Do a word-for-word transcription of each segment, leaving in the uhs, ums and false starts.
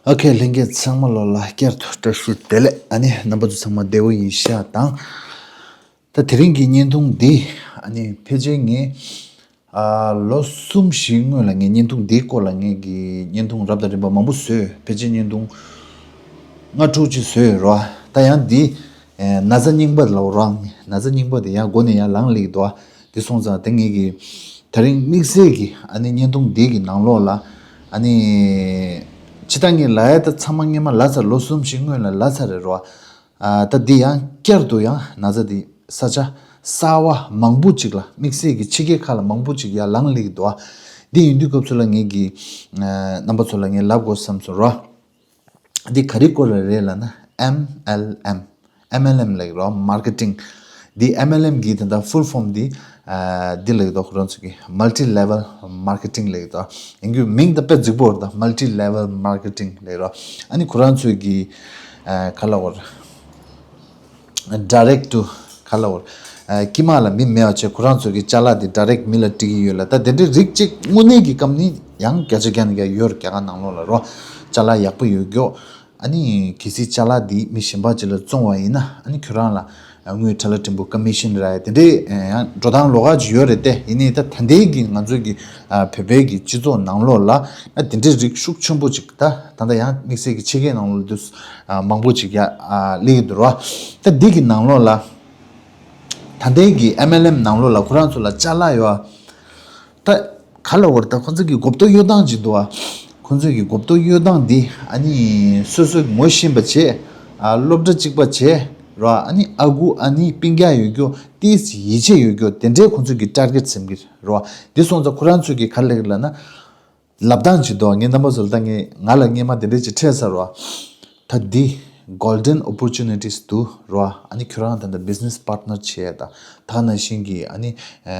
ཨོ་ཁེ། ལྷན་རྒྱས་ཚང་མ་ལོ་ལ་བསྐྱར་དུ་བཀྲ་ཤིས་བདེ་ལེགས། ཨ་ནི་རྣམ་པ་ཚོ་ཚང་མ་བདེ་པོ་ཡིན་ཤག་དང་། ད་དེ་རིང་གི་བརྙན་ཐུང་འདི་ཨ་ནི་ཕལ་ཆེར་ངས་ཨ་ལོ་གསུམ་བཞི་སྔོན་ལ་ངས་བརྙན་ཐུང་འདིའི་སྐོར་ལ་ངས་ཀྱི་བརྙན་ཐུང་རབ་དང་རིམ་པ་མང་པོ་བཟོས། ཕལ་ཆེར་བརྙན་ཐུང་ལྔ་དྲུག་ཅིག་བཟོས་ཡོད་རེད་བ། ད་ཡང་འདི་ཨེ་ན་ཚ་རྙིང་པ་ལབ་རང་། ན་ཚ་རྙིང་པ་དེ་ཡང་མགོ་ནས་ཡར་ལངས་སླེབས་འདུག་བ། དེ་སོང་ཙང་དེ་ངས་ཀྱི་ད་རིང་དམིགས་བསལ་གྱི་ཨ་ནི་བརྙན་ཐུང་འདི་གི་ནང་ལོགས་ལ་ཨ་ནི་ཕྱི་ད་ངས་ལབ་ཡ་ད་ཚང་མ་སྔོན་མ་ལབ་ཚར། ལོ་གསུམ་བཞི་སྔོན་ལ་ལབ་ཚར་རེད་རོ། ཨ་ད་འདི་ཡང་བསྐྱར་དུ་ཡང་ན་ཚ་འདི་ས་ཆ་གསར་བ་མང་པོ་ཅིག་ལ། དམིགས་བསལ་གྱི་ཕྱི་རྒྱལ་ཁག་ལ་མང་པོ་ཅིག་ཡར་ལངས་སླེབས་འདུག་བ། འདི་ཡིན་དུས་སྐབས་སུ་ལ་ངས་ཀྱི་ཨ་རྣམ་པ་ཚོ་ལ་ངས་ལབ་དགོས་བསམ་སོང་རོ། འདི་ག་རེ་སྐོར་ལ་རེད་ལབ་ན། ཨེམ་ཨེལ་ཨེམ། ཨེམ་ཨེལ་ཨེམ་ལབ་ཀྱི་རོ། མར་ཀེ་ཊིང་། འདི་ཨེམ་ཨེལ་ཨེམ་གི་ད་ལྟ་ཕུལ་ཕོམ་འདི་ཨ་འདི་ལབ་ཀྱི་འདུག་ཁོ་རང་ཚོ་གི་མལ་ཊི་ལེ་ཝལ་མར་ཀེ་ཊིང་ལབ་ཀྱི་འདུག་ཡིན་རྒྱུ་མིང་ད་དཔེ་རྫིག་པོ་རེད། ད་མལ་ཊི་ལེ་ཝལ་མར་ཀེ་ཊིང་ལབ་ཀྱི་རོ། ཨ་ནི་ཁོ་རང་ཚོ་གི་ཨ་ག་ལབ་དགོས་རེད། ཌའི་རེག་ཊུ་ག་ལབ་དགོས་རེད། ཨ་དཀྱིལ་མ་ལ་མི་མེད་པ་བྱས། ཁོ་རང་ཚོ་གི་ཅ་ལག་དེ་ཌའི་རེག་མི་ལ་སྤྲད་ཀྱི་ཡོད་ལ། ད་དེ་འདྲའི་རིགས་གཅིག་དངོས་གནས་ཀྱི་སྐབས་ནི་ཡང་བརྒྱ་ཆ་བརྒྱ་ནས་བརྒྱ་ཡོད་རེད། རྒྱ་གར་ནང་ལོགས་ལ་རོ། ཅ་ལག་ཡག་པོ་ཡོད་རྒྱུ། ཨ་ནི་གལ་སྲིད་ཅ་ལག་འདི་མི་གཞན་པ་ཅིག་ལ་བཙོང་བ་ཡིན་ན། ཨ་ནི་ཁྱོད་རང་ལ་དངུལ་ཁྲ་ལ་ཀྲིམ་པོ་ཀོ་མི་ཤན་རག་ཡ་དེ་འདྲའི་ཡང་འགྲོ་སྟངས་ལོགས་ཀ་ཅིག་ཡོད་རེད་དེ། ཡིན་ནའི་ད་ད་ལྟའི་གི་ང་ཚོའི་གི་ཨ་བོད་པའི་གི་སྤྱི་ཚོགས་ནང་ལོགས་ལ་ཨ་དེ་འདྲའི་རིགས་ཤུགས་ཆེན་པོ་ཅིག་ད་ད་ལྟ་ཡང་དམིགས་བསལ་གྱི་ཕྱི་རྒྱལ་ནང་ལོགས་ལ་དུས་ཨ་མང་པོ་ཅིག་ཡ་ཨ་སླེབས་ཀྱི་འདུག་ར། ད་འདི་གི་ནང་ལོགས་ལ་ད་ལྟའི་གི་ཨེམ་ཨེལ་ཨེམ་ནང་ལོགས་ལ་ཁོ་རང་ཚོ་ལ་ཅ་ལག་ཡོད་ཨ། ད་ག་ལ་བར་ད་ཁོ་ཚོ་གི་མགོ་སྐོར་གཡོ་སྟངས་ཅིག་འདུག་ཨ། ཁོ་ཚོ་གི་མགོ་སྐོར་གཡོ་སྟངས་འདི་ཨ་ནི་སོ་སོ་ངོ་ཤེས་པ་བྱས། ཨ་སློབ་གྲྭ་གཅིག་པ་བྱས་ར། ཨ་ནི་ཨ་ཁུ་ཨ་ནི་སྤུན་ཀྱག་ཡོད་རྒྱུ། ཏིས་ཡིད་ཆེས་ཡོད་རྒྱུ། དེ་འདྲའི་ཁོ་ཚོ་གི་ཊར་གེཊ་ཟེར་གྱི་རེད་བ། འདི་སོང་ཙང་ཁོ་རང་ཚོ་གི་ག་རེ་ལབ་ཀྱི་ལབ་ན། ལབ་སྟངས་ཅིག་འདུག་ངས་རྣམ་པ་ཚོ་ལ་ད་ངས་ང་ལ་སྔས་མ་དེ་འདྲས་ཅིག་འཕྲད་ཚར་བ། ད་འདི་གོལ་ཌེན་ཨོ་པོར་ཅུ་ནི་ཊིས་འདུག་ར། ཨ་ནི་ཁྱོད་རང་ད་ལྟ་བི་ཛི་ནེ་སི་པར་ཊི་ནར་བྱེད་ཡ་ད། ད་ནང་བཞིན་གྱི་ཨ་ནི་ཨ་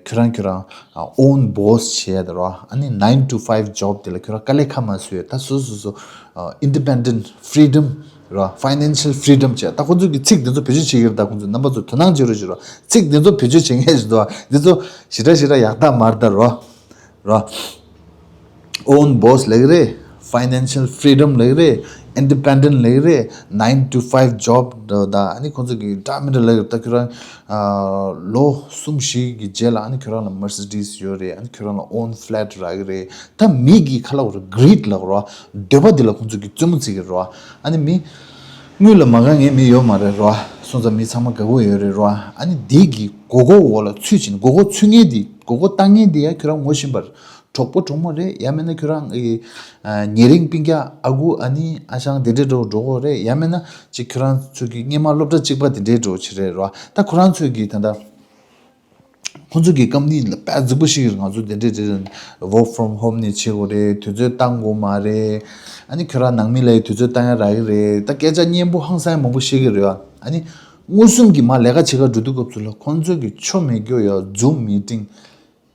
ཁྱོད་རང་ཁྱོད་རང་ཨ་ཨོན་བོ་སི་བྱེད་ཡ་ད་ར། ཨ་ནི་ནའིན་ཊུ་ཕའིབ་ཇོབ་དེ་ལ་ཁྱོད་རང་དཀའ་ལས་ཁ་མ་བཟོས་ཡ་ད། སོ་སོ་སོ་ཨ་ཨིན་ཌི་པེན་ཌེན་ཊི་ཕི་རི་ཌམ་ར། ཕའི་ནན་ཤལ་ཕི་རི་ཌམ་བྱེད་ཡ། ད་ཁོ་ཚོ་གི་ཚིག་འདི་ཚོ་བེད་སྤྱོད་བྱེད་ཀྱི་རེད། ད་ཁོ་ཚོ་རྣམ་པ་ཚོ་དོ་སྣང་བྱེད་རོགས་བྱེད་རོགས། ཚིག་འདི་ཚོ་བེད་སྤྱོད་བྱེད་མཁན་ཞིག་འདུག་འདི་ཚོ་ཞེ་དྲག་ཞེ་དྲག་ཡག་རྟགས་མ་རེད་ད་ར། ར། ཨོན་བོ་སི་ལབ་ཀྱི་རེད། ཕའི་ནན་ཤལ་ཕི་རི་ཌམ་ལབ་ཀྱི་རེད། ཨིན་ཌི་པེན་ཌེན་ཊི་ལབ་ཀྱི་རེད། ནའིན་ཊུ་ཕའིབ་ཇོབ་ད། ཨ་ནི་ཁོང་ཚོ་གི་འདྲ་མི་འདྲ་ལབ་ཀྱི་རེད། ད་ཁྱོད་རང་ཨ་ལོ་གསུམ་བཞི་གི་རྗེས་ལ་ཨ་ནི་ཁྱོད་རང་ལ་མར་སི་ཌིས་ཡོད་རེད། ཨ་ནི་ཁྱོད་རང་ལ་ཨོན་ཕི་ལེ་ཊི་རག་གི་རེད། ད་མི་གི་ག་ལབ་དགོས་རེད། གི་རི་ཌི་ལབ་དགོས་རེད། འདོད་པ་འདི་ལ་ཁོང་ཚོ་གི་རྩེད་མོ་རྩེ་གི་རེད། ཨ་ནི་མི་དངུལ་ལ་མ་དགའ་མཁན་མི་ཡོད་མ་རེད་ར། སོང་ཙང་མི་ཚང་མ་དགའ་པོ་ཡོད་རེད་ར། ཨ་ནི་འདི་གི་མགོ་སྐོར་འོག་ལ་ཚུད་ཕྱིན། མགོ་སྐོར་ཚུད་མཁན་འདི། མགོ་སྐོར་བཏང་མཁན་འདི་ཡ་ཁྱོད་རང་ངོ་ཤེས་པ་རེད། གྲོགས་པོ་གྲོགས་མོ་རེད། ཡང་མིན་ན་ཁྱོད་རང་གི་ཨ་ཉེ་རིང་སྤུན་ཀྱག་ཨ་ཁུ་ཨ་ནི་ཨ་ཞང་དེ་འདྲའི་འགྲོ་འགྲོ་གི་རེད། ཡང་མིན་ན་ཅིག་ཁྱོད་རང་ཚོ་གི་སྔས་མ་སློབ་གྲྭ་གཅིག་པ་དེ་འདྲའི་འགྲོ་ཆེ་རེད་ར། ད་ཁོ་རང་ཚོས་གི་ད་ལྟ་ཁོང་ཚོ་གི་ཀམ་པ་ནི་ལ་དཔེ་རྫིག་པོ་ཞིག་རེད། ང་ཚོ་དེ་འདྲའི་རེད། ཝོག་ཕོམ་ཧོམ་ནས་བྱེད་དགོས་རེད། དུས་ཚོད་བཏང་དགོས་མ་རེད། ཨ་ནི་ཁྱོད་རང་ནང་མི་ལ་ཡི་དུས་ཚོད་བཏང་ཡ་རག་གི་རེད། ད་སྐད་ཆ་སྙན་པོ་ཧང་སང་མང་པོ་བཤད་གི་རེད། ཨ་ནི་མངོན་སུམ་གྱི་མ་ལས་ཀ་བྱེད་ག་འགྲོ་དུས་སྐབས་སུ་ལ་ཁོང་ཚོ་གི་ཆོ་མེད་རྒྱུ་ཡ་ཛུམ་མི་ཊིང་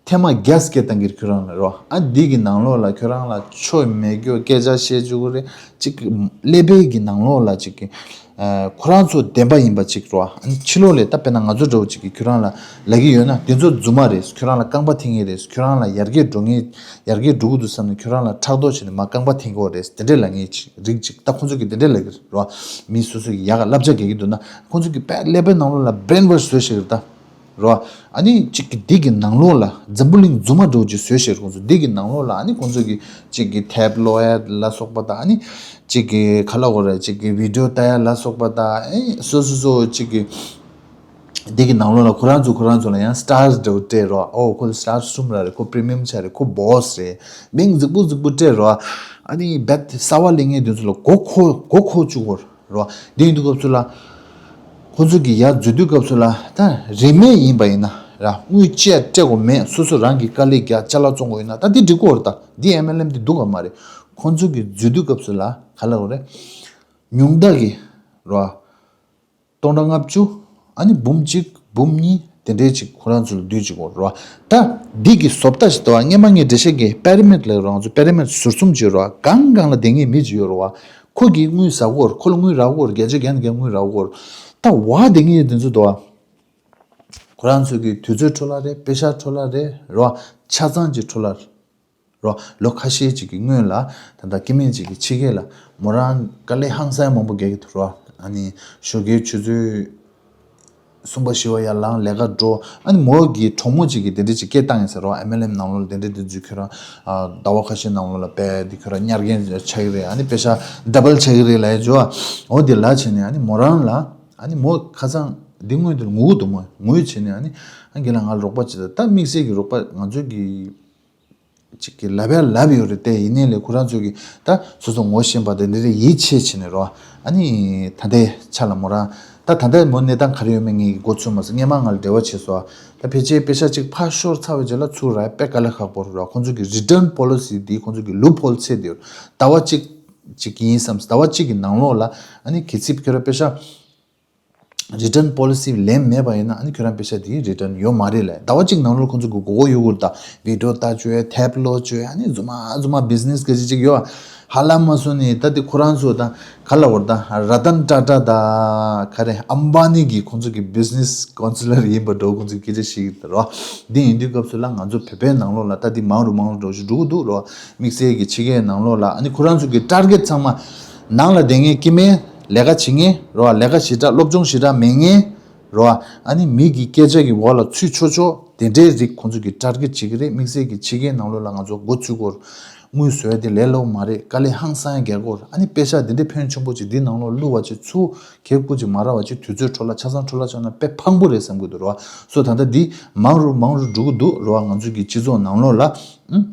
ཐེངས་མ་བརྒྱ་སྐད་བཏང་གི་རེད་ཁྱོད་རང་ལ་རོ། ཨ་འདི་གི་ནང་ལོགས་ལ་ཁྱོད་རང་ལ་ཆོ་མེད་རྒྱུ་སྐད་ཆ་བཤད་བཅུག་གི་རེད། ཅིག་ཀླད་པའི་གི་ནང་ལོགས་ལ་ཅིག་གི་ཨ་ཁོ་རང་ཚོ་བདེན་པ་ཡིན་པ་ཅིག་རོ། ཨ་ནི་ཕྱི་ལོགས་ལ་ད་དཔེར་ན་ང་ཚོ་འདྲ་བོ་ཅིག་གི་ཁྱོད་རང་ལ་ལབ་ཀྱི་ཡོད་ན། དེ་ཚོ་རྫུན་མ་རེད། ཁྱོད་རང་ལ་རྐང་པ་འཐེན་མཁན་རེད། ཁྱོད་རང་ལ་ཡར་རྒྱས་འགྲོ་མཁན་ཡར་རྒྱས་འགྲོ་གི་འདུག་བསམ་ནས་ཁྱོད་རང་ལ་ཕྲག་དོག་བྱས་ནས་མར་རྐང་པ་འཐེན་གྱི་ཡོད་རེད། དེ་འདྲས་ལབ་མཁན་ཅིག་རིགས་ཅིག་ད་ཁོང་ཚོ་གི་དེ་འདྲས་ལབ་ཀྱི་རེད་རོ། མི་སོ་སོ་གི་ཡག་ག་བསླབ་བྱ་རྒྱག་གི་འདུག་ན་ཁོང་ཚོ་གི་དཔེ་ཀླད་པའི་ནང་ལོགས་ལ་བྷི་རེན་ཝོཤ་བཟོས་བཞག་གི་རེད་ད། རོ། ཨ་ནི་གཅིག་གི་འདི་གི་ནང་ལོགས་ལ་འཛམ་བུ་གླིང་རྫུན་མ་འདྲ་བོ་ཅིག་བཟོས་བཞག་ཁོང་ཚོ། འདི་གི་ནང་ལོགས་ལ་ཨ་ནི་ཁོང་ཚོ་གི་གཅིག་གི་ཐེབ་ཀློག་ཡ་ལ་སོགས་པ་དང་། ཨ་ནི་གཅིག་གི་ག་ལབ་དགོས་རེད། གཅིག་གི་བི་ཌི་ཡོ་ལྟ་ཡ་ལ་སོགས་པ་དང་། ཨེ་སོ་སོ་སོ་གཅིག་གི་འདི་གི་ནང་ལོགས་ལ་ཁོ་རང་ཚོ་ཁོ་རང་ཚོ་ལ་ཡང་སི་ཊར་འདྲ་བོ་སྤྲད་རོ། ཨོ་ཁོ་ལ་སི་ཊར་གསུམ་ར་རེད། ཁོ་པི་རི་མི་ཡམ་ཆ་རེད། ཁོ་བོ་སི་རེད། མིང་རྫིག་པོ་རྫིག་པོ་སྤྲད་རོ། ཨ་ནི་རྦད་དེ་གསར་པ་སླེབས་མཁན་དེ་ཚོ་ལ་མགོ་འཁོར་མགོ་འཁོར་བཅུག་གོ་རེད་བ། དེ་ཡིན་དུས་སྐབས་སུ་ལ། ཁོང་ཚོ་གི་ཡར་འཛུལ་དུས་སྐབས་སུ་ལ་ད་རིན་མེད་ཡིན་པ་ཡིན་ན་ར། དངུལ་ཅི་ཡང་སྤྲད་དགོས་མེད། སོ་སོ་རང་གི་དཀའ་ལས་རྒྱག་ཅ་ལག་བཙོང་དགོས་ཡིན་ན་ད་འདི་འགྲིག་གོ་རེད། ད་འདི་ཨེམ་ཨེལ་ཨེམ་འདི་འདུག་ག་མ་རེད། ཁོང་ཚོ་གི་འཛུལ་དུས་སྐབས་སུ་ལ་ག་ལབ་དགོས་རེད། ཉུང་མཐའ་གི་ར། སྟོང་ཕྲག་ལྔ་བཅུ། ཨ་ནི་འབུམ་གཅིག་འབུམ་གཉིས་དེ་འདྲའི་ཅིག་ཁོ་རང་ཚོ་ལ་བསྡུས་ཅིག་གོ་ར། ད་འདི་གི་བཟོ་ལྟ་ཞིག་འདུག་བ། སྔས་མ་ངས་འགྲེལ་བཤད་གི་པེ་ར་མིཌ་ལབ་རང་ཚོ་པེ་ར་མིཌ་ཟུར་གསུམ་ཅིག་ཡོད་ར། སྒང་སྒང་ལ་བསྡད་མཁན་མི་ཅིག་ཡོད་ར་བ། ཁོ་གིས་དངུལ་ཟ་གོ་ར། ཁོ་ལ་དངུལ་རག་གོ་ར། བརྒྱ་ཆ་བརྒྱ་ནས་བརྒྱ་དངུལ་རག་གོ་ར། ད་བ་བསྡད་མཁན་དེ་ཚོ་འདུག་བ། ཁོ་རང་ཚོ་གི་དུས་ཚོད་འཕྲོ་བརླག་རེད། པེ་ཤ་འཕྲོ་བརླག་རེད་ར་བ། ཆ་ཚང་ཅིག་འཕྲོ་བརླག་རེད། རོ། ལོ་ཁ་ཤས་ཅིག་གི་སྔོན་ལ་ད་ལྟ་སྐྱེ་དམན་ཅིག་གི་ཕྱི་རྒྱལ་ལ་མོ་རང་དཀའ་ལས་ཧང་སང་མང་པོ་རྒྱག་གི་འདུག་རོ། ཨ་ནི་ཞོགས་ཀའི་ཆུ་ཚོད་གསུམ་པ་བཞི་པ་ཡར་ལངས་ལས་ཀ་འགྲོ། ཨ་ནི་མོ་གི་གྲོགས་མོ་ཅིག་གིས་དེ་འདྲ་ཅིག་སྐད་བཏང་ཡིན་ཟེར་རོ། ཨེམ་ཨེལ་ཨེམ་ནང་ལོགས་ལ་དེ་འདྲ་དེ་ཚོས་ཁྱོད་རང་ཟླ་བ་ཁ་ཤས་ནང་ལོགས་ལ་དཔེ་འདི་ཁྱོད་རང་ཉར་མཁན་ཆགས་ཀྱི་རེད། ཨ་ནི་པེ་ཤ་ཌབ་བལ་ཆགས་ཀྱི་རེད་ལབ་ཡ་ཅོ། འོ་དེ་ལ་བྱས་ནས་ཨ་ནི་མོ་རང་ལ་ཨ་ནི་མོ་ཁ་སང་འདི་སྔོན་དུ་ངུ་གི་འདུག་མོ་ངུས་བྱས་ནས་ཨ་ནི་ཨ་རྒན་ལགས་ང་ལ་རོགས་པ་བྱེད་དང་། ད་དམིགས་བསལ་གྱི་རོགས་པ་ང་ཚོ་གི་ཅིག་གི་ལབ་ཡ་ལབ་ཡོད་རེད་དེ། ཡིན་ནའི་ལས་ཁོ་རང་ཚོ་གི་ད་སོ་སོ་ངོ་ཤེས་པ་དེ་འདི་རེད་ཡིད་ཆེས་བྱས་ནས་རོ། ཨ་ནི་ད་ལྟའི་ཆ་ལ་མོ་རང་ད་ད་ལྟའི་མོ་གནས་སྟངས་ག་རེ་ཡོད་མེད་ངས་གི་མགོ་ཚོད་མ་སོང་། སྔན་མ་ང་ལ་འབྲེལ་བ་བྱས་སོང་། ད་ཕལ་ཆེར་པེ་ཤ་ཅིག་ཕར་ཤོར་ཚར་བའི་རྗེས་ལ་ཚུར་རག་དཔེ་དཀའ་ལས་ཁག་པོ་རེད་རོ། ཁོང་ཚོ་གི་རི་ཊརན་པོ་ལི་སི་འདི་ཁོང་ཚོ་གི་ལུབ་ཧོལ་ཚད་འདི་ཡོད། ཟླ་བ་གཅིག་ཅིག་ཡིན་བསམ། ཟླ་བ་གཅིག་གི་ནང་ལོགས་ལ་ཨ་ནི་གལ་སྲིད་ཁྱོད་རང་པེ་ཤ་རི་ཊརན་པོ་ལི་སི་ལེན་མེད་པ་ཡིན་ན་ཨ་ནི་ཁྱོད་རང་པེ་ཤ་དེ་རི་ཊརན་ཡོད་མ་རེད་ལབ། ཟླ་བ་གཅིག་ནང་ལོགས་ཁོང་ཚོ་གི་མགོ་སྐོར་ཡོད་དགོས་རེད། ད་བི་ཌི་ཡོ་ལྟ་བཅུག་ཡ། ཐེབ་ལོག་བཅུག་ཡ། ཨ་ནི་རྫུན་མ་རྫུན་མ་བི་ཛི་ནེ་སི་ག་ཅིག་ཅིག་ཡོད། ཧ་ལམ་མ་སོང་ནི་ད་དེ་ཁོ་རང་ཚོ་ད་ག་ལབ་དགོས་རེད། ད་ར་ཏན་ཊ་ཊ་ད་ག་རེ་ཨམ་བ་ནི་གི་ཁོང་ཚོ་གི་བི་ཛི་ནེ་སི་ཀའུན་སི་ལར་ཡིན་པ་འདྲ་བོ་ཁོང་ཚོ་གི་སྐད་ཆ་བཤད་ཀྱི་འདུག་རོ། འདི་ཡིན་དུས་སྐབས་སུ་ལ་ང་ཚོ་བོད་པའི་ནང་ལོགས་ལ་ད་འདི་མང་རུ་མང་རུ་འགྲོ་བཞིན་འགྲོ་གི་འདུག་རོ། དམིགས་བསལ་གྱི་ཕྱི་རྒྱལ་ནང་ལོགས་ལ་ཨ་ནི་ཁོ་རང་ཚོ་གི་ཊར་གེཊ་ཚང་མ་ནང་ལ་བསྡད་མཁན་སྐྱེ་དམན། ལས་ཀ་བྱེད་མཁན་རོ། ལས་ཀ་ཞེ་དྲག་སློབ་སྦྱོང་ཞེ་དྲག་མེད་མཁན་རོ། ཨ་ནི་མི་གི་སྐད་ཆ་གི་འོག་ལ་ཚུད་ཆོག་ཆོག་དེ་འདྲའི་རིགས་ཁོང་ཚོ་གི་ཊར་གེཊ་བྱེད་ཀྱི་རེད། དམིགས་བསལ་གྱི་ཕྱི་རྒྱལ་ནང་ལོགས་ལ་ང་ཚོ་མགོ་ཚོད་སྐོར་དངུལ་བཟོ་ཡ་དེ་ལས་སླ་པོ་མ་རེད། དཀའ་ལས་ཧང་སང་རྒྱག་སྐོར། ཨ་ནི་པེ་ཤ་དེ་འདྲའི་ཕོན་ཆེན་པོ་ཅིག་འདི་ནང་ལོགས་བླུགས་པ་ཅིག་ཚུར་གད་སྐུ་ཅིག་མ་རག་པ་ཅིག་དུས་ཚོད་འཕྲོ་བརླག་ཆ་ཚང་འཕྲོ་བརླག་བྱུང་ན་དཔེ་ཕངས་པོ་རེད་བསམ་གྱི་འདུག་རོ། སོ་ད་ལྟ་འདི་མང་རུ་མང་རུ་འགྲོ་གི་འདུག་རོ། ང་ཚོ་གི་སྤྱི་ཚོགས་ནང་ལོགས་ལ་ཨུ།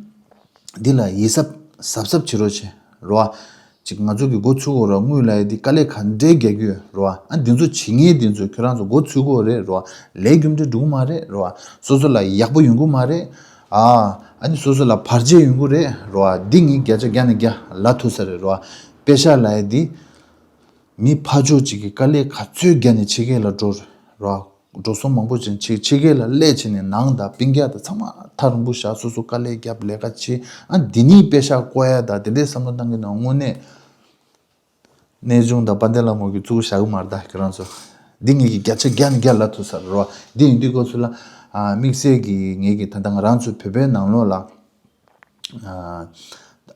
འདི་ལ་ཡིད་གཟབ་གཟབ་གཟབ་བྱེད་རོགས་བྱེད་རོ། ཅིག་ང་ཚོ་གི་མགོ་ཚུགས་དགོས་རོ། དངུལ་ལ་ཡ་འདི་དཀའ་ལས་ག་འདྲའི་རྒྱག་གི་ཡོད་རོ། ཨ་འདི་ཚོ་བྱེད་མཁན་འདི་ཚོ་ཁྱོད་རང་ཚོ་མགོ་ཚུགས་དགོས་རེད་རོ། ལས་རྒྱུ་འབྲས་འགྲོ་གི་མ་རེད་རོ། སོ་སོ་ལ་ཡག་པོ་ཡོང་གི་མ་རེད། ཨ་ཨ་ནི་སོ་སོ་ལ་བར་ཆད་ཡོང་གི་རེད་རོ། འདི་ངས་བརྒྱ་ཆ་བརྒྱ་ནས་བརྒྱ་ལབ་ཐུབ་ས་རེད་རོ། པེ་ཤ་ལབ་ཡ་འདི་མི་ཕར་ཕྱོགས་གཅིག་གི་དཀའ་ལས་ག་ཚོད་བརྒྱབ་ནས་ཕྱི་རྒྱལ་ལ་འགྲོ་རོ། འགྲོ་སོང་མང་པོ་ཅན་ཕྱི་ཕྱི་རྒྱལ་ལ་སླེབས་བྱས་ནས་ནང་དང་སྤུན་ཀྱག་དང་ཚང་མ་ཐག་རིང་པོ་བཞག་སོ་སོ་དཀའ་ལས་བརྒྱབ་ལས་ཀ་བྱེད། ཨ་འདི་ནས་པེ་ཤ་བཀོག་ཡ་དང་དེ་འདྲའི་བསམ་བློ་བཏང་གི་འདུག་དངོས་གནས་གནས་ཆུང་དང་དཔལ་ལྡན་ལྷ་མོ་གི་གཙུག་བཞག་གི་མ་རེད་ད་ཁྱོད་རང་ཚོ། འདི་ངེད་ཀྱི་བརྒྱ་ཆ་བརྒྱ་ནས་བརྒྱ་ལབ་ཐུབ་ས་རེད་རོ། འདི་ཡིན་དུས་སྐབས་སུ་ལ་ཨ་དམིགས་བསལ་གྱི་ངེད་ཀྱི་ད་ལྟ་ང་རང་ཚོ་བོད་པའི་ནང་ལོགས་ལ། ཨ་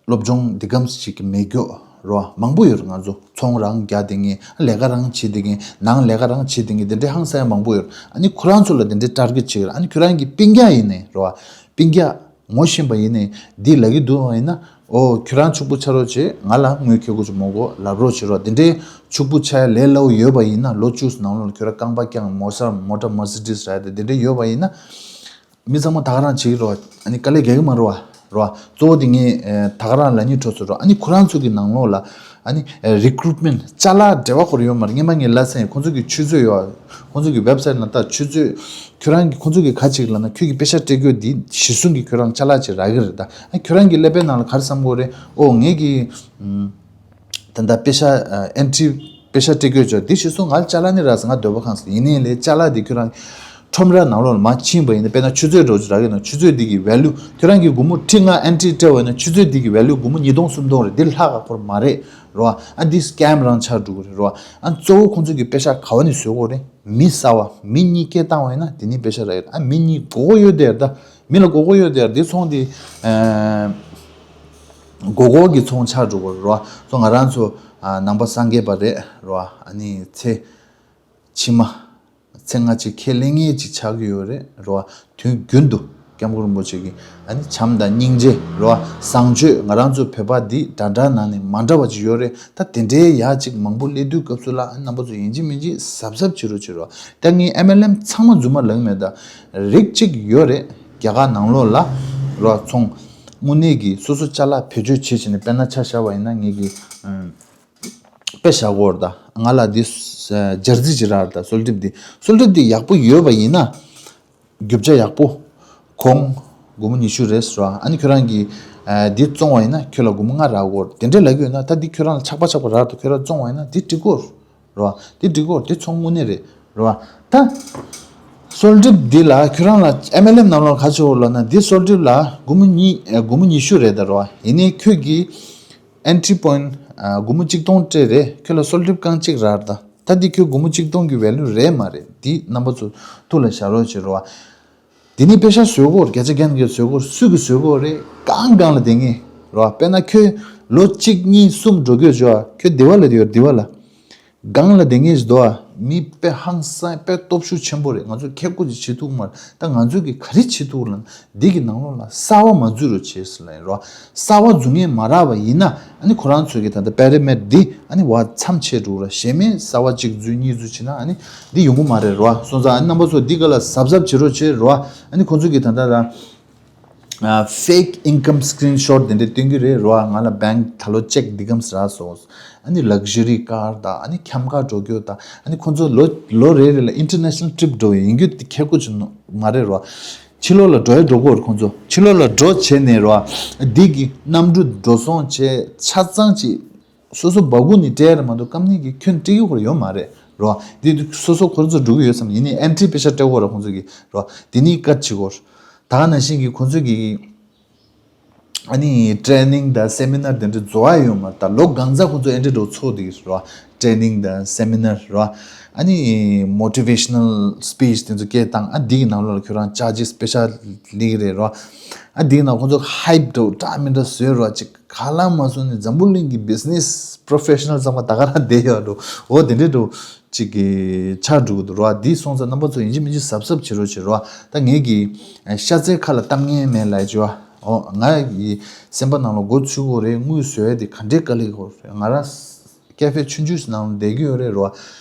སློབ་སྦྱོང་འདི་གམ་ཞིག་གི་མེད་རྒྱུ་རོ། མང་པོ་ཡོད་རེད། ང་ཚོ་ཚོང་རང་རྒྱག་བསྡད་མཁན། ལས་ཀ་རང་བྱེད་བསྡད་མཁན། ནང་ལས་ཀ་རང་བྱེད་བསྡད་མཁན་དེ་འདྲའི་ཧང་སང་ཡ་མང་པོ་ཡོད་རེད། ཨ་ནི་ཁོ་རང་ཚོ་ལ་དེ་འདྲའི་ཊར་གེཊ་བྱེད་ཀྱི་རེད། ཨ་ནི་ཁྱོད་རང་གི་སྤུན་ཀྱག་ཡིན་ནའི་རོ། སྤུན་ཀྱག་ངོ་ཤེས་པ་ཡིན་ནའི་འདི་ལབ་ཀྱི་འདུག་བ་ཡིན་ན། ཨོ་ཁྱོད་རང་ཕྱུག་པོ་ཆགས་རོགས་བྱེད། ང་ལ་དངུལ་ཁེ་གོ་ཅིག་མ་དགོས་ལབ་རོགས་བྱེད་རོ། དེ་འདྲའི་ཕྱུག་པོ་ཆགས་ཡ་ལས་སླ་པོ་ཡོད་པ་ཡིན་ན། ལོ་བཅུ་ནང་ལོགས་ལ་ཁྱོད་རང་རྐང་པ་བརྐྱངས་མོ་ཊ་མོ་ཊ་མར་སི་ཌིས་རག་ཡ་དེ་དེ་འདྲའི་ཡོད་པ་ཡིན་ན། མི་ཚང་མ་ད་ག་རང་བྱེད་ཀྱི་རོ། ཨ་ནི་དཀའ་ལས་རྒྱག་གི་མ་རེད་བ། རོ། གཙོ་བོ་དེ་ངས་ཨེ་ད་ག་རང་ལབ་སྙིང་བྲོ་སོང་རོ། ཨ་ནི་ཁོ་རང་ཚོ་གི་ནང་ལོགས་ལ་ཨ་ནི་ཨེ་རི་ཀུ་རུཊ་མེན་ཊི་ཅ་ལག་འབྲེལ་བ་ཁོ་རང་ཡོད་མ་རེད། སྔན་མ་ངས་ལབ་ཚར་ཡིན། ཁོང་ཚོ་གི་ཆུ་ཚོད་ཡོད། ཁོང་ཚོ་གི་ཝེབ་སའིཊ་ནང་ལྟ་ཆུ་ཚོད་ཁྱོད་རང་གི་ཁོང་ཚོ་གི་ག་ཅིག་ལབ་ན་ཁྱོད་ཀྱི་པེ་ཤ་སྤྲད་དགོས་འདི་གཞི་བཟུང་གི་ཁྱོད་རང་ཅ་ལག་ཅིག་རག་གི་རེད་ད། ཨ་ཁྱོད་རང་གི་ཀླད་པའི་ནང་ལ་ག་རེ་བསམ་དགོས་རེད། ཨོ་ངས་གི་ཨམ། ད་ལྟ་པེ་ཤ་ཨ་ཨེན་ཊི་རི་པེ་ཤ་སྤྲད་དགོས་ཅོག་འདི་གཞི་བཟུང་ང་ལ་ཅ་ལག་ནི་རག་སོང་། ང་འདོད་པ་ཁེངས་སོང་། ཡིན་ནའི་ལས་ཅ་ལག་འདི་ཁྱོད་རང་ཁྲོམ་ར་ནང་ལོགས་ལ་མར་ཕྱིན་པ་ཡིན་ན། དཔེར་ན་ཆུ་ཚོད་འདྲ་བོ་ཅིག་རག་གི་ན་ཆུ་ཚོད་འདི་གི་ཝེ་ལུ་ཁྱོད་རང་གི་སྒོར་མོ་ཁྲི་ལྔ་ཨེན་ཊི་རི་སྤྲད་པ་ཡིན་ན་ཆུ་ཚོད་འདི་གི་ཝེ་ལུ་སྒོར་མོ་ཉིས་སྟོང་སུམ་སྟོང་རེད། འདི་ལྷག་ག་ཁོར་མ་རེད་རོ། ཨ་འདི་སི་ཀེམ་རང་ཆགས་འགྲོ་གི་རེད་རོ། ཨ་གཙོ་བོ་ཁོང་ཚོ་གི་པེ་ཤ་ག་བ་ནས་བཟོ་དགོས་རེད། མི་གསར་པ་མི་གཉིས་སྐད་བཏང་བ་ཡིན་ན་དེ་ནས་པེ་ཤ་རག་གི་རེད། ཨ་མི་གཉིས་མགོ་སྐོར་ཡོད་དེ་རེད་ད། མི་ལ་མགོ་སྐོར་ཡོད་དེ་རེད། འདི་ཚོང་འདི་ཨ། མགོ་སྐོར་གྱི་ཚོང་ཆགས་འགྲོ་གི་རེད་རོ། སོ་ང་རང་ཚོ་ཨ་ནང་པ་སངས་རྒྱས་པ་རེད་རོ། ཨ་ནི་ཚེ་ཕྱི་མ་ཚེ་སྔ་ཕྱི་ཁས་ལེན་མཁན་ཅིག་ཆགས་ཀྱི་ཡོད་རེད་རོ། དུས་རྒྱུན་དུ་སྐྱབས་མགོན་རིན་པོ་ཆེ་གི་ཨ་ནི་བྱམས་དང་སྙིང་རྗེ་རོ། བཟང་སྤྱོད་ང་རང་ཚོ་བོད་པ་འདི་འདྲ་འདྲ་ནང་ནས་མ་འདྲ་བ་ཅིག་ཡོད་རེད། ད་དེ་འདྲའི་ཡག་ཅིག་མང་པོ་སླེབས་དུས་སྐབས་སུ་ལ་ཨ་ནི་རྣམ་པ་ཚོ་ཡིན་གཅིག་མིན་གཅིག་གཟབ་གཟབ་བྱེད་རོགས་བྱེད་རོ། ད་ངས་ཨེམ་ཨེལ་ཨེམ་ཚང་མ་རྫུན་མ་ལབ་ཀྱི་མེད། ད་རིགས་གཅིག་ཡོད་རེད། རྒྱ་གར་ནང་ལོགས་ལ་རོ། ཚོང་དངོས་གནས་ཀྱི་སོ་སོ་ཅ་ལག་བེད་སྤྱོད་བྱེད་བྱས་ནས། དཔེར་ན་ཆ་བཞག་པ་ཡིན་ན་ངེད་ཀྱི་ཨམ་དཔེ་བཞག་གོ་ར། ད་ང་ལ་འདི་ཨ་ཇར་སི་ཅིག་རག་ར། ད་སོལ་ཊིབ་འདི་སོལ་ཊིབ་འདི་ཡག་པོ་ཡོད་པ་ཡིན་ན་རྒྱུ་ཆ་ཡག་པོ་གོང་སྒོར་མོ་ཉི་ཤུ་རེད་རོ། ཨ་ནི་ཁྱོད་རང་གིས་ཨ་འདི་བཙོང་བ་ཡིན་ན་ཁྱོད་ལ་སྒོར་མོ་ལྔ་རག་གོ་ར། དེ་འདྲ་ལབ་ཀྱི་ཡོད་ན་ད་འདི་ཁྱོད་རང་ལ་ཆག་པ་ཆག་པ་རག་ར། ད་ཁྱོད་རང་བཙོང་བ་ཡིན་ན་འདི་འགྲིག་གོ་ར། རོ། དེ་འགྲིག་གོ། དེ་ཚོང་དངོས་གནས་རེད། རོ། ད་སོལ་ཊིབ་འདི་ལ་ཁྱོད་རང་ལ་ཨེམ་ཨེལ་ཨེམ་ནང་ལོགས་ག་ཅིག་ཡོད་ལབ་ན། འདི་སོལ་ཊིབ་ལ་སྒོར་མོ་གཉིས་ཨ་སྒོར་མོ་ཉི་ཤུ་རེད་ད་རོ། ཡིན་ནའི་ཁྱོད་ཀྱི་ཨེན་ཊི་རི་པོ་ཡིན་ཊི་ཨ་སྒོར་མོ་གཅིག་སྟོང་སྤྲད་རེད། ཁྱོད་ལ་སོལ་ཊིབ་རྐང་གཅིག་རག་ར། ད་ད་འདི་ཁྱོད་སྒོར་མོ་གཅིག་སྟོང་གི་ཝེ་ལུ་རེད་མ་རེད། འདི་རྣམ་པ་ཚོ་ཐུགས་ལ་བཞག་རོགས་བྱེད་རོ། དེ་ནི་པེ་ཤ་བཟོས་གོ་ར། བརྒྱ་ཆ་བརྒྱ་ནས་བརྒྱ་བཟོས་གོ་ར། སུ་གི་བཟོས་གོ་རེད། གང་གང་ལ་དེ་ངེས་རོ། དཔེར་ན་ཁྱོད་ལོ་གཅིག་གཉིས་གསུམ་འགྲོ་གི་ཡོད་ཅོ། ཁྱོད་དེ་བ་ལ་དེ་ཡོད་དེ་བ་ལ། གང་ལ་དེ་ངེས་ཟེར་དོ། མི་དཔེ་ཧང་སང་དཔེ་སྟོབས་ཤུགས་ཆེན་པོ་རེད། ང་ཚོ་ཁེ་ཀོ་ཅིག་བྱེད་ཐུབ་མ་རེད། ད་ང་ཚོ་གི་ག་རེ་བྱེད་ཐུབ་ལ། འདི་གི་ནང་ལོགས་ལ་གསར་བ་མ་འཛུལ་རོགས་བྱེད་ཟེར་ལ་ཡིན་རོ། གསར་བ་འཛུལ་མཁན་མ་རག་པ་ཡིན་ན། ཨ་ནི་ཁོ་རང་ཚོ་གི་ད་ལྟ་པེ་རེ་མེད་འདི་ཨ་ནི་བ་མཚམས་ཆད་འགྲོ་ར། གཞན་མེད་གསར་བ་གཅིག་འཛུལ་གཉིས་འཛུལ་བྱེད་ན་ཨ་ནི་འདི་ཡོང་གི་མ་རེད་རོ། སོང་ཙང་ཨ་ནི་རྣམ་པ་ཚོ་འདི་ག་ལ་གཟབ་གཟབ་བྱེད་རོགས་བྱེད་རོ། ཨ་ནི་ཁོ་ཚོ་གི་ད་ལྟ་ར། ཨ། fake income screenshot དེ་འདྲས་སྟོན་གྱི་རེད་རོ། ང་ལ་bank ད་ལོ་cheque འདི་གམ་རག་སོང་། ཨ་ནི་luxury car དང་ཨ་ནི་འཁྱམ་ཁ་འགྲོ་རྒྱུ་དང་། ཨ་ནི་ཁོང་ཚོ་ལོ་ལོ་རེ་རེ་ལ་international trip འགྲོ་ཡིན་རྒྱུ་དེ་ཁེ་ཀོ་ཅིག་མ་རེད་རོ། ཕྱི་ལོགས་ལ་འགྲོ་ཡ་འགྲོ་གོ་རེད་ཁོང་ཚོ། ཕྱི་ལོགས་ལ་འགྲོ་བྱས་ནས་རོ། འདི་གི་གནམ་གྲུ་འགྲོ་སོང་བྱས་ཆ་ཚང་ཅིག་སོ་སོ་སྦ་ཁུག་ནས་སྤྲད་ཡ་རེད་མ་གཏོགས་ཀམ་ནི་གི་ཁྱོན་སྤྲད་ཀྱི་ཁོ་ར་ཡོད་མ་རེད་རོ། འདི་སོ་སོ་ཁོ་རང་ཚོ་འགྲོ་གི་ཡོད་བསམ། ཡིན་ནའི་entry པེ་ཤ་སྤྲད་གོ་ར་ཁོང་ཚོ་གི་རོ། འདི་ནི་ཀ་བྱེད་གོ་ར། ད་ག་ནང་བཞིན་གྱི་ཁོང་ཚོ་གི་ཨ་ནི་training དང་seminar དེ་འདྲ་རྫོགས་ཡ་ཡོད་མ་རེད། ད་ལོ་གང་ཚ་ཁོང་ཚོ་ཨེ་འདྲ་འགྲོ་ཚོགས་དེ་རོ། training དང་seminar རོ། ཨ་ནི་motivational speech དེ་ཚོ་སྐད་བཏང་། ཨ་འདི་གི་ནང་ལོགས་ལ་ཁྱོད་རང་charges པེ་ཤ་ལི་གི་རེད་རོ། ཨ་འདི་གི་ནང་ཁོང་ཚོ་hype འགྲོ་འདྲ་མི་འདྲ་བཟོས་རོ། ཅིག་ག་ལ་མ་སོང་ནས་འཛམ་བུ་གླིང་གི་business professional ཚང་མ་ད་ག་རང་བསྡད་ཡོད་འགྲོ། འོ་དེ་འདྲ་འགྲོ། ཅིག་གི་ཆགས་འགྲོ་གི་འདུག་རོ། འདི་སོང་ཙང་རྣམ་པ་ཚོ་ཡིན་གཅིག་མིན་གཅིག་གཟབ་གཟབ་བྱེད་རོགས་བྱེད་རོ། ད་ངས་ཀྱི་ཤ་ཚའི་ཁ་ལ་གཏམ་ངན་མེད་ལབ་བྱས་བ། འོ་ང་ཡི་སེམས་པ་ནང་ལ་མགོ་ཚོས་གོ་རེད། དངུལ་བཟོ་ཡ་དེ་ག་འདྲའི་དཀའ་ལས་ཁག་རེད། ང་རང་ཀེ་ཧྥེ་ཆུང་ཆུང་ཞིག་ནང་ལ་བསྡད་ཀྱི་ཡོད་རེད་རོ།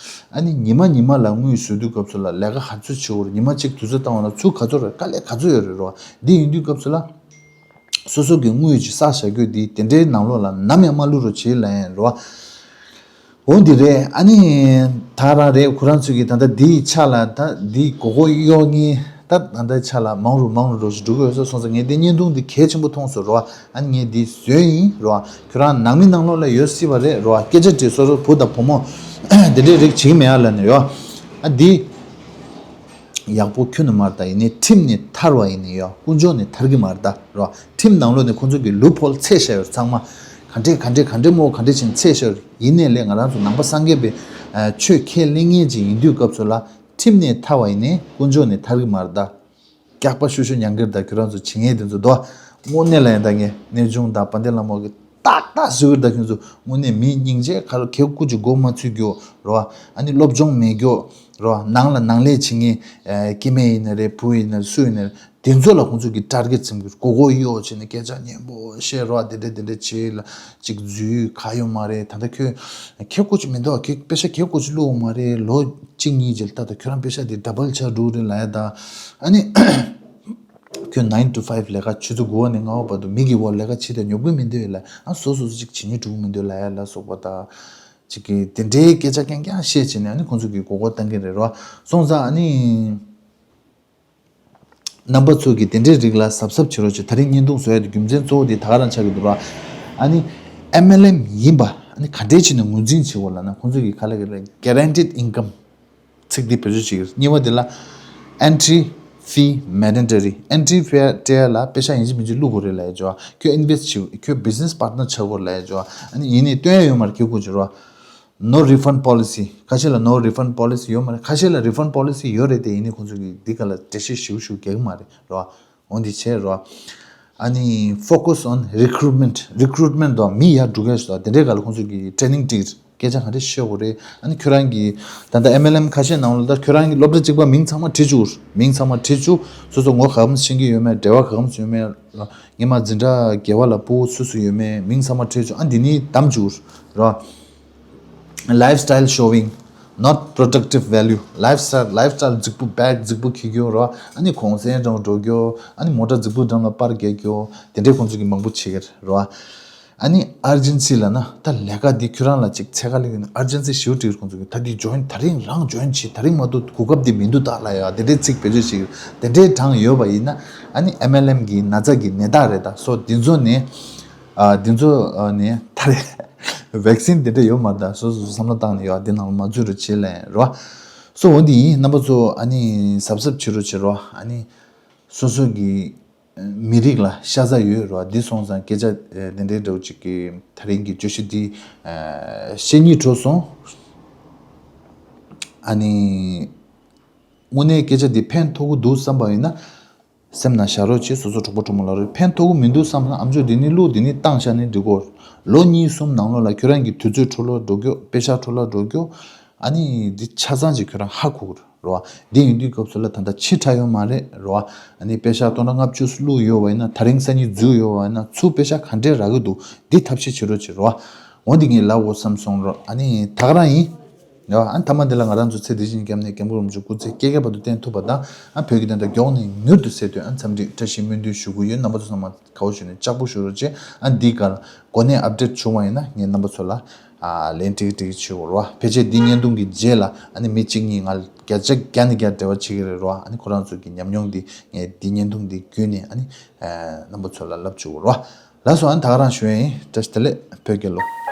ཨ་ནི་ཉི་མ་ཉི་མ་ལ་དངུལ་བཟོ་དུས་སྐབས་སུ་ལ་ལས་ཀ་ག་ཚོད་བྱེད་དགོས་རེད། ཉི་མ་གཅིག་དུས་ཚོད་བཏང་བ་ན་ཚུར་ག་ཚོད་རེད། དཀའ་ལས་ག་ཚོད་ཡོད་རེད་རོ། འདི་ཡིན་དུས་སྐབས་སུ་ལ། སོ་སོ་གི་དངུལ་ཅིག་བསགས་བཞག་རྒྱུ་འདི་དེ་འདྲའི་ནང་ལོགས་ལ་ནམ་ཡང་མ་བླུག་རོགས་བྱེད་ལབ་ཡིན་རོ། འོ་འདི་རེད། ཨ་ནི་ད་རང་རེད། ཁོ་རང་ཚོས་ཀྱི་ད་ལྟ་འདིའི་ཆ་ལ་ད་འདིའི་མགོ་སྐོར་གཡོག་ངེས། ད་ད་ལྟའི་ཆ་ལ་མང་རུ་མང་རུ་འགྲོ་ཞིག་འགྲོ་གི་ཡོད་ས་སོང་ཙང་ངས་འདི་བརྙན་ཐུང་འདི་གལ་ཆེན་པོ་མཐོང་སོང་རོ། ཨ་ནི་ངས་འདི་བཟོས་ཡིན་རོ། ཁྱོད་རང་ནང་མི་ནང་ལོགས་ལ་ཡོད་སྲིད་པ་རེད་རོ། སྐད་ཆ་དྲིས། སོ་སོ་བུ་དང་བུ་མོ་དེ་འདྲའི་རིགས་བྱེད་ཀྱི་མེད་ཨ་ལབ་ནས་ཡོ། ཨ་འདི། ཡག་པོ་ཁྱོན་ནས་མ་རེད་ད། ཡིན་ནའི་ཁྲིམས་ནས་ཐར་བ་ཡིན་ནའི་ཡོ། དཀོན་མཆོག་ནས་ཐར་གི་མ་རེད་ད་རོ། ཁྲིམས་ནང་ལོགས་ནས་ཁོང་ཚོ་གི་ལུ་ཕོལ་ཚད་བཞག་ཡོད་ཚང་མ། ག་འདྲས་ག་འདྲས་ག་འདྲས་མོ་ག་འདྲས་བྱས་ནས་ཚད་བཞག་ཡོད། ཡིན་ནའི་ལས་ང་རང་ཚོ་ནང་པ་སངས་རྒྱས་པའི་ཆོས་ཁས་ལེན་མཁན་ཅིག་ཡིན་དུས་སྐབས་སུ་ལ་ཁྲིམས་ནས་ཐར་བ་ཡིན་ནའི་དཀོན་མཆོག་ནས་ཐར་གི་མ་རེད་ད། སྐྱག་པ་ཤུ་ཤུ་ཉན་གི་རེད་ད། ཁྱོད་རང་ཚོ་བྱེད་མཁན་དེ་ཚོ་དོ། དངོས་གནས་ལ་ཡིན་ད། ངས་གནས་ཆུང་དང་དཔལ་ལྡན་ལྷ་མོ་གི་ཏག་ཏག་ཟེར་གི་རེད་ད། ཁྱོད་ཚོ་དངོས་གནས་མི་སྙིང་རྗེ་ཁ་ལ་ཁེ་ཀུ་ཅིག་མགོ་མ་ཚོས་རྒྱུ་རོ། ཨ་ནི་སློབ་སྦྱོང་མེད་རྒྱུ་རོ། ནང་ལ་ནང་ལས་བྱེད་མཁན་ཨ་སྐྱེ་དམན་ཡིན་ན་རེད། བུ་ཡིན་ན་རེད། སུ་ཡིན་ན་རེད། དེ་ཚོ་ལ་ཁོང་ཚོ་གི་ཊར་གེ་ཊི་འཛིན་གི་རེད། མགོ་སྐོར་གཡོག་བྱས་ནས་སྐད་ཆ་སྙན་པོ་བཤད་རོ། དེ་འདྲ་དེ་འདྲ་བྱས་ལ་ཅིག་འཛུལ་ག་ཡོད་མ་རེད། ད་ལྟ་ཁྱོད་ཁེ་ཀུ་ཅིག་མི་འདུག་ཁེ་པེ་ཤ་ཁེ་ཀུ་ཅིག་བླུགས་ཡོད་མ་རེད། ལོ་གཅིག་གཉིས་རྗེས་ལ་ད་ལྟ་ཁྱོད་རང་པེ་ཤ་དེ་ཌ་བལ་ཆགས་འགྲོ་རེད་ལབ་ཡ་ད། ཨ་ནི། ཁྱོད་nine to five ལས་ཀ་ཆུ་ཚོད་དགུ་པ་ནས་ལྔ་པ་བར་དུ་མི་གི་འོག་ལས་ཀ་བྱེད་དང་ཉོབ་གི་མི་འདོད་ལ། ཨ་སོ་སོ་སོ་ཅིག་བྱེད་ཉོ་འགྲོ་གི་མི་འདོད་ལ་ཡ་ལ་སོགས་པ་དང་། ཅིག་གི་དེ་འདྲའི་སྐད་ཆ་རྐྱང་རྐྱང་བཤད་བྱས་ནས་ཨ་ནི་ཁོང་ཚོ་གི་མགོ་སྐོར་བཏང་གི་རེད་རོ། སོང་ཙང་ཨ་ནི། རྣམ་པ་ཚོ་གི་དེ་འདྲའི་རིགས་ལ་གཟབ་གཟབ་བྱེད་རོགས་བྱེད། ད་རིང་བརྙན་ཐུང་བཟོ་ཡ་དེ་རྒྱུ་མཚན་གཙོ་བོ་དེ་ད་ག་རང་ཆགས་ཀྱི་འདུག་རོ། ཨ་ནི། ཨེམ་ཨེལ་ཨེམ་ཡིན་པ་ཨ་ནི་ག་འདྲས་བྱས་ནས་ངོས་འཛིན་བྱེད་དགོས་ལབ་ན། ཁོང་ཚོ་གི་ག་ལ་ག་ལ་guaranteed income ཚིག་འདི་བེད་སྤྱོད་བྱེད་ཀྱི་རེད། གཉིས་པ་དེ་ལ་entry fee mandatory། entry fee སྤྲད་ལ་པེ་ཤ་ཡིན་གཅིག་མིན་གཅིག་བླུག་དགོས་རེད་ལབ་ཡ་ཅོ། ཁྱོད་invest བྱེད། ཁྱོད་business partner ཆགས་དགོས་རེད་ལབ་ཡ་ཅོ། ཨ་ནི་ཡིན་ནའི་སྟོན་ཡ་ཡོད་མ་རེད། ཁྱོད་ཁོ་ཅོ་རོ། no refund policy། ཁ་ཤས་ལ་no refund policy ཡོད་མ་རེད། ཁ་ཤས་ལ་refund policy ཡོད་རེད་དེ། ཡིན་ནའི་ཁོང་ཚོ་གི་འདི་ག་ལ་འགྲེལ་བཤད་ཞིབ་ཞིབ་རྒྱག་གི་མ་རེད་རོ། འོ་འདི་བྱས་རོ། ཨ་ནི་focus on recruitment། recruitment དང་མི་ཡར་འགྲོ་མཁན་ཞིག་དང་དེ་འདྲའི་སྒང་ལ་ཁོང་ཚོ་གི་training སྤྲད། སྐད་ཆ་ག་འདྲ་བཤད་དགོས་རེད། ཨ་ནི་ཁྱོད་རང་གི་ད་ལྟ་ཨེམ་ཨེལ་ཨེམ་ཁ་ཤས་ནང་ལ་ད་ཁྱོད་རང་གི་སློབ་གྲྭ་གཅིག་པ་མིང་ཚང་མ་བྲིས་བཅུག་མིང་ཚང་མ་བྲིས་བཅུག་སོ་སོ་ངོ་ག་གམ་ཤེས་ཀྱི་ཡོད་མེད། འབྲེལ་བ་ག་གམ་ཡོད་མེད། ངེད་མ་འཛིན་གྲྭ་དགེ་བ་ལ་ཕྲུ་གུ་སུ་སུ་ཡོད་མེད། མིང་ཚང་མ་བྲིས་བཅུག་ཨ་འདི་ནི་བདམས་བཅུག་རོ། Lifestyle showing, not productive value. Lifestyle, lifestyle རྫིག་པོ། བེག་རྫིག་པོ་འཁྱེར་རྒྱུ་རོ། ཨ་ནི་གུང་སེང་འགྲམ་འགྲོ་རྒྱུ། ཨ་ནི་མོ་ཊ་རྫིག་པོ་འགྲམ་ལ་པར་རྒྱག་རྒྱུ། དེ་འདྲའི་ཁོང་ཚོ་གི་མང་པོ་བྱེད་ཀྱི་རེད་རོ། ཨ་ནི་urgency ལབ་ན་ད་ལས་ཀ་འདི་ཁྱོད་རང་ལ་ཅིག་འཚོལ་ག་སླེབས་ཡོད་ན་urgency ཞེ་པོ་འགྲིག་རེད། ཁོང་ཚོ་གི་ད་འདི་join། ད་རིང་རང་join བྱེད། ད་རིང་མ་གཏོགས་གོ་སྐབས་འདི་མི་འདུག་ད་ལབ་ཡ་དེ་འདྲའི་ཚིག་བེད་སྤྱོད་བྱེད་ཀྱི་རེད། དེ་འདྲའི་གྲངས་ཡོད་པ་ཡིན་ན་ཨ་ནི་ཨེམ་ཨེལ་ཨེམ་གི་ན་ཚ་གི་ནད་རྟགས་རེད། ད་སོ་འདི་ཚོ་ནས། ཨ་འདི་ཚོ་ཨ་ནི་ད་རེས་vaccine དེ་འདྲ་ཡོད་མ་རེད། ད་སོ་སོ་བསམ་བློ་བཏང་ནས་ཡོད། འདི་ནང་ལ་མ་འཛུལ་རོགས་བྱེད་ལབ་རོ། སོ་འོ་འདི་ཡིན། རྣམ་པ་ཚོ་ཨ་ནི་གཟབ་གཟབ་བྱེད་རོགས་བྱེད་རོ། ཨ་ནི་སོ་སོ་གི་མི་རིགས་ལ་ཤ་ཚ་ཡོད་རོ། འདི་སོང་ཙང་སྐད་ཆ་དེ་འདྲའི་འདྲ་བོ་ཅིག་གི་ད་རིང་གི་བརྗོད་གཞི་འདི་བཤད་སྙིང་བྲོ་སོང་། ཨ་ནི་དངོས་གནས་སྐད་ཆ་འདི་ཕན་ཐོགས་ཀྱི་འདུག་བསམ་པ་ཡིན་ན། སེམས་ནང་བཞག་རོགས་གྱིས། སོ་སོ་གྲོགས་པོ་གྲོགས་མོ་ལ་རོགས་ཕན་ཐོགས་ཀྱི་མི་འདུག་བསམ་ན་ཨམ་ཅོག་འདི་ནས་བླུགས། འདི་ནས་བཏང་བཞག་ནས་འགྲིག་གོ། ལོ་གཉིས་གསུམ་ནང་ལོགས་ལ་ཁྱོད་རང་གི་དུས་ཚོད་འཕྲོ་བརླག་འགྲོ་རྒྱུ། དཔེ་ཆ་འཕྲོ་བརླག་འགྲོ་རྒྱུ། ཨ་ནི་འདི་ཆ་ཚང་ཅིག་ཁྱོད་རང་ཧ་གོ་གི་རེད་བ། འདི་ཡིན་དུས་སྐབས་སུ་ལ་ད་ལྟ་ཕྱི་དྲགས་ཡོད་མ་རེད་རེད་བ། ཨ་ནི་དཔེ་ཆ་སྟོང་ཕྲག་ལྔ་བཅུ་བླུགས་ཡོད་པ་ཡིན་ན། ད་རིང་སང་ཉིན་འཛུལ་ཡོད་པ་ཡིན་ན། ཚུར་དཔེ་ཆ་ག་འདྲས་རག་གི་འདུག་འདི་ཐབས་ཤེས་བྱེད་རོགས་བྱེད་རེད་བ། འོ་འདི་ངས་ལབ་དགོས་བསམ་སོང་རོགས། ཨ་ནི་ད་ག་རང་ཡིན། ཡ། ཨ་ནི་མཐའ་མ་འདི་ལ་ང་རང་ཚོ་ཚེ་འདི་བཞིན་སྐྱབས་གནས་སྐྱབས་མགོན་རིན་པོ་ཆེ་སྐུ་ཚེ་བསྐལ་བརྒྱའི་བར་དུ་བརྟན་ཐུབ་པ་དང་། ཨ་བོད་ཀྱི་བདེན་མཐའ་མགྱོགས་ནས་མྱུར་དུ་སེལ་དོན། ཨ་འཚམས་འདྲི་བཀྲ་ཤིས་སྨོན་འདུན་ཞུ་གི་ཡོད། རྣམ་པ་ཚོ་ཚང་མ་དགའ་བོ་བྱུང་ནས་ལྕགས་པོ་ཞུ་རོགས་བྱེད། ཨ་འདི་གར་གོ་གནས་ཨབ་ཌེཊ་བྱུང་བ་ཡིན་ན་ངས་རྣམ་པ་ཚོ་ལ་ཨ་ལན་ཏིག་ཏིག་ཞུ་གི་རེད་བ། ཕལ་ཆེར་འདི་བརྙན་ཐུང་གི་རྗེས་ལ་ཨ་ནི་མི་གཅིག་གཉིས་ང་ལ་བརྒྱ་ཆ་བརྒྱ་ནས་བརྒྱ་འབྲེལ་བ་བྱེད་ཀྱི་རེད་བ། ཨ་ནི་ཁོ་རང་ཚོ་གི་ཉམས་མྱོང་འདི་ངས་འདི་བརྙན་ཐུང་འདི་བརྒྱུད་ནས་ཨ་ནི་ཨ་རྣམ་པ་ཚོ་ལ་ལབ་བཅུག་གི་རེད་བ། ལགས་སོ། ཨ་ནི་ད་ག་རང་ཞུ་ཡ་ཡིན། བཀྲ་ཤིས་བདེ་ལེགས། བོད་རྒྱལ་ལོ།